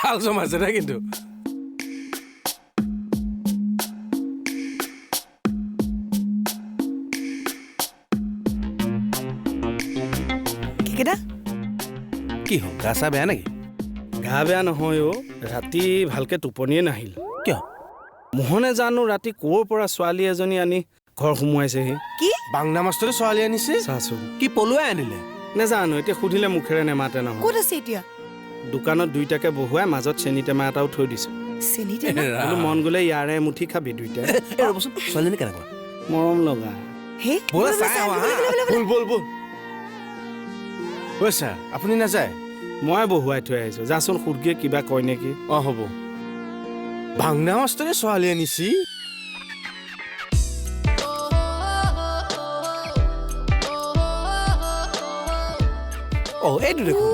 ভাল জমাইছে দে কিন্তু। কেকেদা, কি হ'ল, গা চা বেয়া নেকি? গা বেয়া নহয় অ', ৰাতি ভালকে টোপনিয়ে নাহিল। কিয়? মোহনে জানো ৰাতি ক'ৰ পৰা ছোৱালী এজনী আনি ঘৰ সোমোৱাইছেহি। কি? বাংনা মাষ্টৰে ছোৱালী আনিছে? চাচোন। কি পলুৱাই আনিলে? নেজানো, এতিয়া সুধিলে মুখেৰে নেমাতে নহয়। ক'ত আছে এতিয়া? দোকানত দুইটাকে বহুৱাই মাজত চেনি টেমা এটাও থৈ দিছো। চেনি টেমা? বোলো মন গ'লে ইয়াৰে এমুঠি খাবি দুইটাই। এই ৰ'বচোন, ছোৱালীজনী কেনেকুৱা? মৰম লগা। হে, ব'লা ব'লা, চাই চাই আহোঁ, আহোঁ, আহা। ব'লা, ব'লা, ব'ল ব'ল ব'ল। ঐ ছাৰ, আপুনি নাযায়? মই বহুৱাই থৈ আহিছো, যাচোন সুধগে কিবা কয় নেকি। অঁ হ'ব। বাংনা মাষ্টৰে ছোৱালী আনিছি? অ এইটো দেখোন। উ,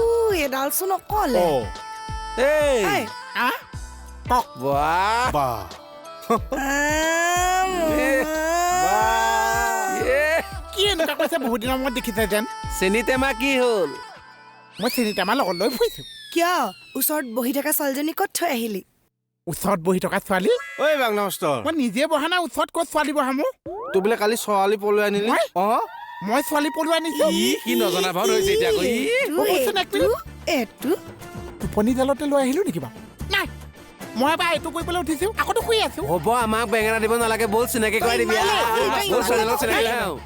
এডালচোন অকলে। অ এই এই, আহ কওক। বাহ বাহ। আহ, বাহ। এ, কি এনেকুৱা কৈছে, বহুত দিনৰ মূৰত দেখিছে যেন। চেনি টেমা কি হ'ল? মই চেনি টেমা লগত লৈ ফুৰিছো। কিয় ওচৰত বহি থকা ছোৱালীজনী ক'ত থৈ আহিলি? ওচৰত বহি থকা ছোৱালী? ঐ বাংনা মাষ্টৰ, মই নিজে বহা নাই, ওচৰত ক'ত ছোৱালী বহা মোৰ? তোৰ বোলে কালি ছোৱালী পলুৱাই আনিলি? মই? অ মই ছোৱালী পলুৱাই আনিছো? ই কি নজনা ভাও ধৰিছে এতিয়া আকৌ। ই এইটো, ৰ'বচোন এক এইটো, মিনিট। এইটো। টোপনি জালতে লৈ আহিলো নেকি বাৰু? নাই, মই এবাৰ এইটো কৰিবলৈ উঠিছো, আকৌতো শুই আছো। হ'ব, আমাক বেঙেনা দিব নালাগে, ব'ল চিনাকি কৰাই দিবি। ইমানে, আহ, ইমানে। ব'ল ছোৱালীৰ লগত চিনাকি কৰাই আহোঁ।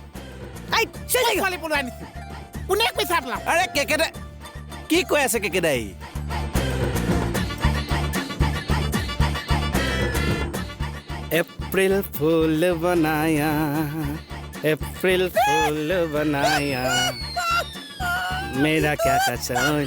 I, চল মই যাই। ছোৱালী পলুৱাই আনিছো কোনে কৈছে আপোনাক? আৰে কেকেদা কি কৈ আছে কেকেদাই? এপ্ৰিল ফুল বনায়া, এপ্ৰিল ফুল বনায়া, মেৰা ক্যা কসুৰ।